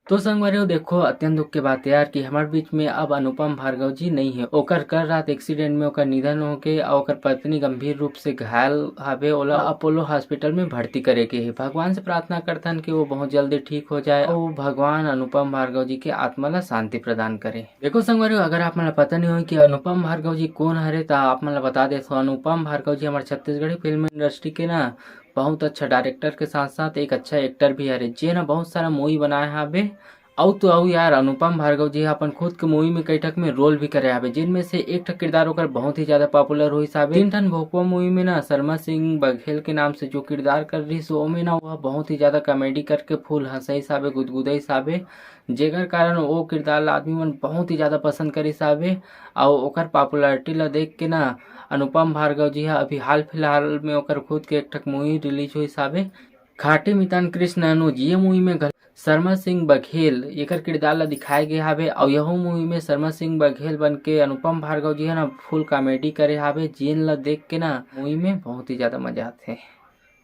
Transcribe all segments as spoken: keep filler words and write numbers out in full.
तो संगवारी हो, देखो, अत्यंत दुख के बात यार कि हमार बीच में अब अनुपम भार्गव जी नहीं है। ओकर कल रात एक्सीडेंट में ओकर निधन हो गए और ओकर पत्नी गंभीर रूप से घायल हवे, ओला अपोलो हॉस्पिटल में भर्ती करे के है। भगवान से प्रार्थना करथन कि वो बहुत जल्दी ठीक हो जाए और भगवान अनुपम भार्गव जी के आत्मा ला शांति प्रदान करे। देखो संगवारी हो, अगर आप मन ला पता नहीं हो कि अनुपम भार्गव जी कौन हरे, तो आप मन ला बता देथों, अनुपम भार्गव जी हमारे छत्तीसगढ़ी फिल्म इंडस्ट्री के ना बहुत अच्छा डायरेक्टर के साथ साथ एक अच्छा एक्टर भी हरे, जे ना बहुत सारा मूवी बनाए हाबे। अउ तो अउ यार, अनुपम भार्गव जी ह अपन खुद के मूवी में कई ठक में रोल भी करे हाबे, जिनमें से एक ठक किरदार ओकर बहुत ही ज्यादा पॉपुलर होइस हाबे। तीन ठन भोकवा मूवी में ना शर्मा सिंह बघेल के नाम से जो किरदार कर रहिस, ओमे ना वह बहुत ही ज्यादा कॉमेडी करके फुल हंसइस हाबे, गुदगुदइस हाबे, जेकर कारण ओ किरदार ला आदमी मन बहुत ही ज्यादा पसंद करिस हाबे। अउ ओकर पॉपुलैरिटी ला देख के ना अनुपम भार्गव जी ह अभी हाल फिलहाल में ओकर खुद के एक ठक मूवी रिलीज होइस हाबे, खाटी मितान कृष्ण अनुज। ये मूवी में घल शर्मा सिंह बघेल एकर किरदार ला दिखाए गे हाबे। अउ यहू मूवी में शर्मा सिंह बघेल बन के अनुपम भार्गव जी ह ना फुल कॉमेडी करे हाबे, जेन ला देख के ना मूवी में बहुत ही ज्यादा मजा आथे।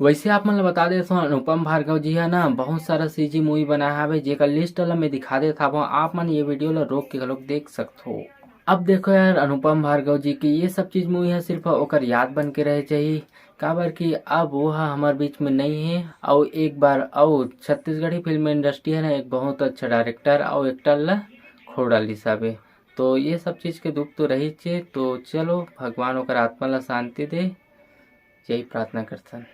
वैसे आप मन ला बता देथों, अनुपम भार्गव जी ह ना बहुत सारा सीजी मूवी बनाए हाबे, जेकर लिस्ट ला मैं दिखा देत हावों, आप मन ये वीडियो ला रोक के घलोक देख सकथो। अब देखो यार, अनुपम भार्गव जी की ये सब चीज मूवी ह सिर्फ ओकर याद बन के रहे चाहिए, काबर कि अब वो ह हमार बीच में नहीं है। अउ एक बार अउ छत्तीसगढ़ी फिल्म इंडस्ट्री है ना, एक बहुत अच्छा डायरेक्टर अउ एक्टर ला खो डालिस हाबे। तो ये सब चीज के दुख तो रहिच हे। तो चलो, भगवान ओकर आत्मा ला शांति दे, यही प्रार्थना करथन।